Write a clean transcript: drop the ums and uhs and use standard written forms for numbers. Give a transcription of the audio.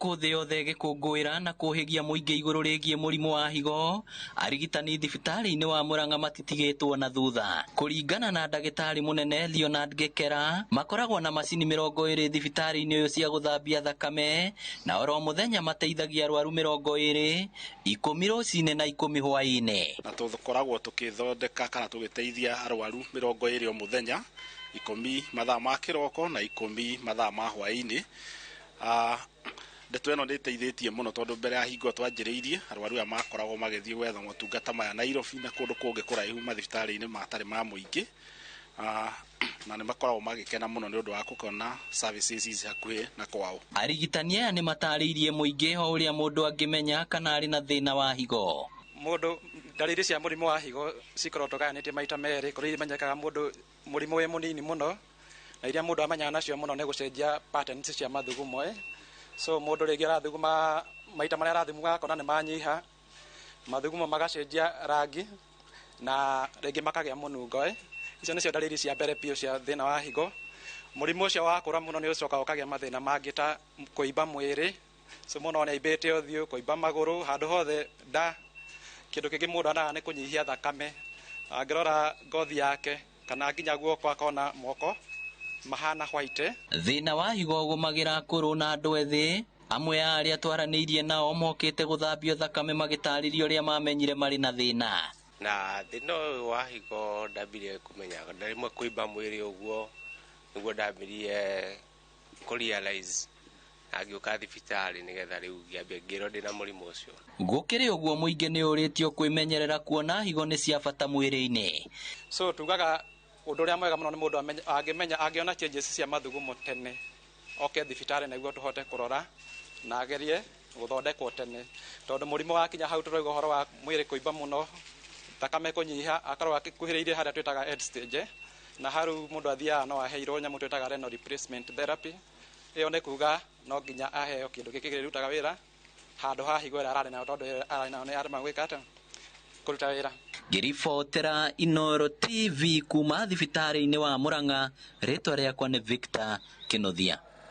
Gũkũ thĩ yothe ĩgĩkũngũĩra na kũhĩgia mũingĩ igũrũ rĩgiĩ mũrimũ wa higo, arigitani thibitarĩ-inĩ wa Murang'a matitigĩtwo na thutha. Kũringana na ndagĩtarĩ mũnene Leonard Gĩkera, makoragwo na macini 20 thibitarĩ-inĩ ũyũ cia gũthambia thakame, na oro mũthenya mateithagia arwaru 20, 10 rũcinĩ na 10 hwaĩ-inĩ. Na tũkoragwo tũkĩthondeka kana tũgĩteithia arwaru 20 o mũthenya, 10 mathaa ma kĩroko na 10 mathaa ma hwaĩ-inĩ. Ndeto ĩno nĩ ĩteithĩtie mũno tondũ mbere ya hingo twanjĩrĩirie arwaru aya makoragwo magĩthiĩ gwetha motungata maya Nairobi na kũndũ kũngĩ kũraihu mathibitarĩ-inĩ matarĩ ma mũingĩ, na nĩ makoragwo magĩkena mũno nĩ ũndũ wa gũkona services ici hakuhĩ na kwao. Arigitani aya nĩ matarĩirie mũingĩ o ũrĩa mũndũ angĩmenya kana arĩ na thĩna wa higo. Mũndũ ndariri cia mũrimũ wa higo cikoragwo tũgayanĩtie maita merĩ, kũrĩ iria imenyekaga mũndũ mũrimũ wĩ mũnini mũno na iria mũndũ amenyaga nacio mũno nĩ gũcenjia patterns cia mathugumo. So mũndũ rĩngĩ arathuguma maita marĩa arathuguma akona nĩ manyiha, mathugumo magacenjia rangi na rĩngĩ makagĩa mũnungo. Icio nĩcio ndariri cia mbere biũ cia thĩna wa higo. Mũrimũ ũcio wakũra mũno nĩ ũcokaga ũkagĩa mathĩna mangĩ ta kũimba mwĩrĩ, so mũno nĩ aimbĩte ũthiũ, kũimba magũrũ, handũ hothe nda. Kĩndũ kĩngĩ mũndũ anaga nĩ kũnyihia thakame, angĩrora ngothi yake kana nginya guoko akona moko mahana white. Thĩna wa higo ũgũmagĩra akũrũ na andũ ethĩ. Amwe a arĩa twaranĩirie nao mokĩte gũthambio thakame magĩtarĩria ũrĩa mamenyire marĩ na thĩna. Na thĩna ũyũ wa higo ndambirie kũmenya rĩmwe kũimba mwĩrĩ ũguo nĩguo ndambirie kũ realize na ngĩũka thibitarĩ nĩgetha rĩu ngĩambia ngĩrwo ndĩna mũrimũ ũcio. Gũkĩrĩ ũguo mũingĩ nĩ ũrĩtio kwĩmenyerera kuona higo nĩ cia bata mwĩrĩ-inĩ. So tugaga ũndũ ũrĩa mwega mũno nĩ mũndũ angĩmenya, angĩona changes cia mathugumo tene oke thibitarĩ nĩguo tũhote kũrora na agerie gũthondekwo tene, tondũ mũrimũ wakinya hau tũrauga ũhoro wa mwĩrĩ kũimba mũno, thakame kũnyiha, akorwo akĩkuhĩrĩirie harĩa twĩtaga end stage, na hau mũndũ athiaga no aheirwo nyamũ twĩtaga renal replacement therapy. Ĩyo nĩ kuga no nginya aheo kĩndũ gĩkĩ kĩrutaga wĩra handũ ha higo ĩrĩa ararĩ nayo, tondũ ĩrĩa ararĩ nayo nĩ yarema gwĩka atĩa, kũruta wĩra. Ngĩribotera Inooro TV kuma thibitarĩ-inĩ wa Murang'a, rĩtwa rĩakwa nĩ Victor Kĩnuthia.